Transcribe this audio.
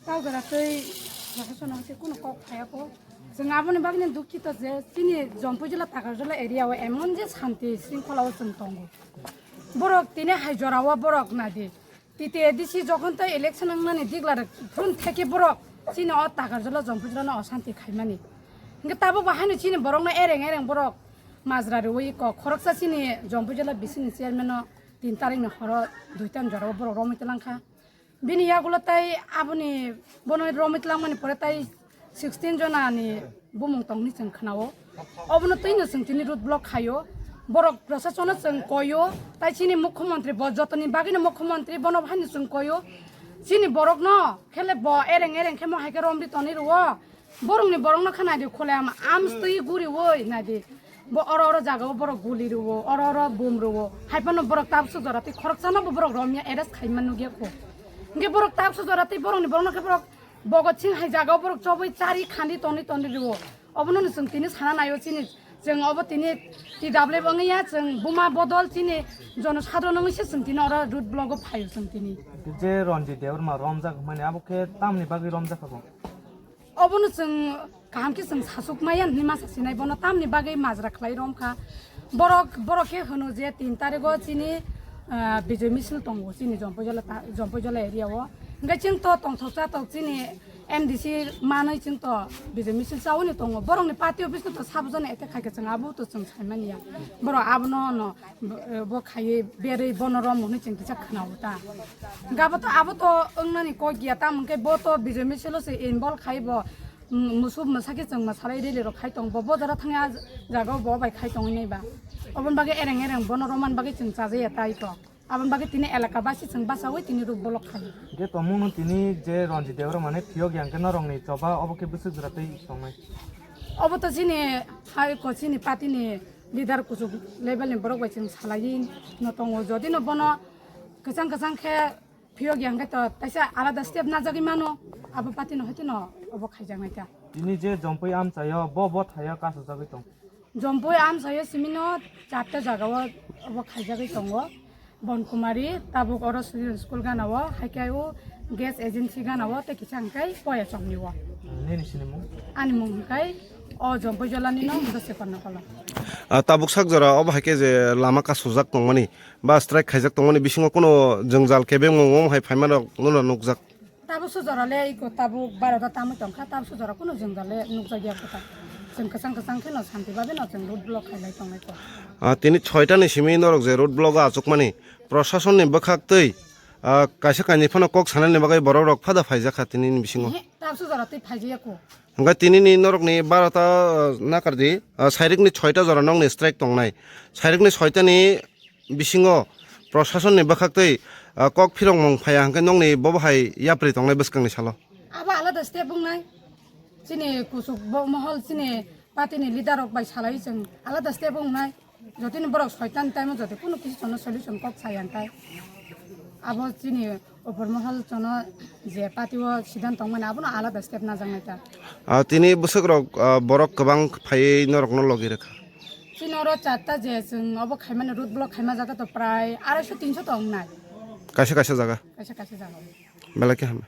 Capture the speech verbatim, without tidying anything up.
Kau jora tei proshasonno se kuno kok phaya kho. Chwng aboni bagwi dukhito je chini Jampui jila Takarjala area o emon je santi shringkhola o chwng tongo. Borok tini hai jora o borok nadi. T T A D C jokhon tei election wngmani diglar phun theke borok chini o Takarjala Jampui jila no osanti khaimani. Hingke tabuk bo haino chini borok no ereng ereng borok majra riwi kok khoroksa chini Jampui jila bisini chairman no tin tarik ni horo duitan jora o borok romwi twlang kha. Bini yagulo tai aboni bono romwi twlangmani pore tai sixteen jonani bumung tongni chwng khnao. Obono twino chwng tini road block khaio. Borok proshasonno chwng koio. Tai chini mukhyamantri bo jotoni bagwino mukhyamantri bono haino chwng koio. Chini borokno khele bo ereng ereng khe mo hai khe romri toni rwo. Borokni borokno khe naidi khole ama amstwi guriwi naidi. Bo oro oro jagao borok guli rwo, oro oro bum rwo. Hai phano borok tabuk sujora tei khoroksano bo borok romya arrest khaima nugya kho. Hingke borok tabuk sujora tei borokni borokno khe borok bogot sing hai jagao borok chobwi chari khandi toni toni rwo. Obono no chwng tini sana naio chini chwng obo tini T W wngya chwng buma bodol chini jono sadro nungwi se chwng tini oro road block o phaio chwng tini. Je Ranjit Debbarma romjak mani abo khe tamni bagwi romjak kha bo? Obono chwng kaham khe chwng sasuk maya hinwi masa sinai bono tamni bagwi majra khlai rom kha. Borok, borok khe hwno je tin tarigo chini, ah, Bijay Misil tongo chini Jampuijala ta-, Jampuijala area o. Hingke chwng to tongthok chatok chini M D C manwi chwng to Bijay Misil chaui tongo. Borokni party office no to sabjani attack khai khe chwng abo to chwng saimani ya. Borok abono no bo, bo khaiwi berwi bono rom hwnwi chwng kisa khwnao ta. Hingke abo to, abo to wngnani kok ya, tamo hingke bo to Bijay Misil o se involve khai bo, mm, musuk mwsakhe chwng mwsalai rally rok khai tong bo, bo jora thangya jaga o bo bai khai tongwi nai ba. Oboni bagwi ereng ereng bono romani bagwi chwng chajaya tai to. Aboni bagwi tini elaka basi chwng bachaui tini road block khai. Hingke tongmung no tini je Ranjit Debbarma ni phiyok ya hingke norok ni choba obo khe bwswk jora tei tongnai. Obo to chini hai ko chini party ni leader kuchuk level ni borok bai chwng salaiwi no tongo. Jodi no bono kwchang kwchang khe phiyok ya hingke to taisa alada step najagwi mano, abo party no haitino obo khaijaknai ta. Tini je Jompui amchaio bo bo thaio kasujagwi tong. Jompui amchaio simino charta jagao obo khaijagwi tongo. Bonkumari, tabuk oro Student School ganao, haikhe o gas agency ganao, tei kisa hingkai Poya Chomni o. Nini sinimung? Ani mung hingkai o Jompui Jolani no Mudassar Khanna Kolom. Ah, tabuk sak jora obo haikhe je lama kasujak tongmani, ba strike khaijak tongmani bisingo kuno jwngjal kebengmung omo hai phaima rok nono nukjak. Tabuk sujora le iko tabuk barota tamui tongkha, tabuk sujora kuno jwngjal le nukjakya kota. Chwng kwchang kwchang kheno santi babe no chwng road block khailai tongnai kok. Ah, tini soita ni simi norok je road block o achukmani, proshasonni bwkhak twi, ah, kaisa kainwi phano kok sanani bagwi borok rok phada phaijakha tinini bisingo. Ehe, tabuk sujora twi phaijakya kok. Hwnkhe tinini norokni barota, ah, nakardi, ah, sairikni soita jora nokni strike tongnai. Sairikni soitani bisingo proshasonni bwkhaktwi, ah, kok phirokmung phaiya hwnkhe nokni bobo hai yapri tongnai bwskangni salo. Abo alada step wngnai. Chini kuchuk bo mohol chini party ni leader rok bai salai chwng alada step wngnai. Jotini borok soitan time o jodi kuno kisi chono solution kok sai ang kai. Abo chini opor mohol chono je party o sidan tongmani abono alada step najaknai ta. Ah, tini bwswk rok, ah, borok kwbang phaiwi norokno logi rwkha. Chini oro charta je chwng obo khaimani road block khaima jaga to prai araiso tinso to wngnai. Kaisa kaisa jaga. Kaisa kaisa jaga. Belai khe hambai.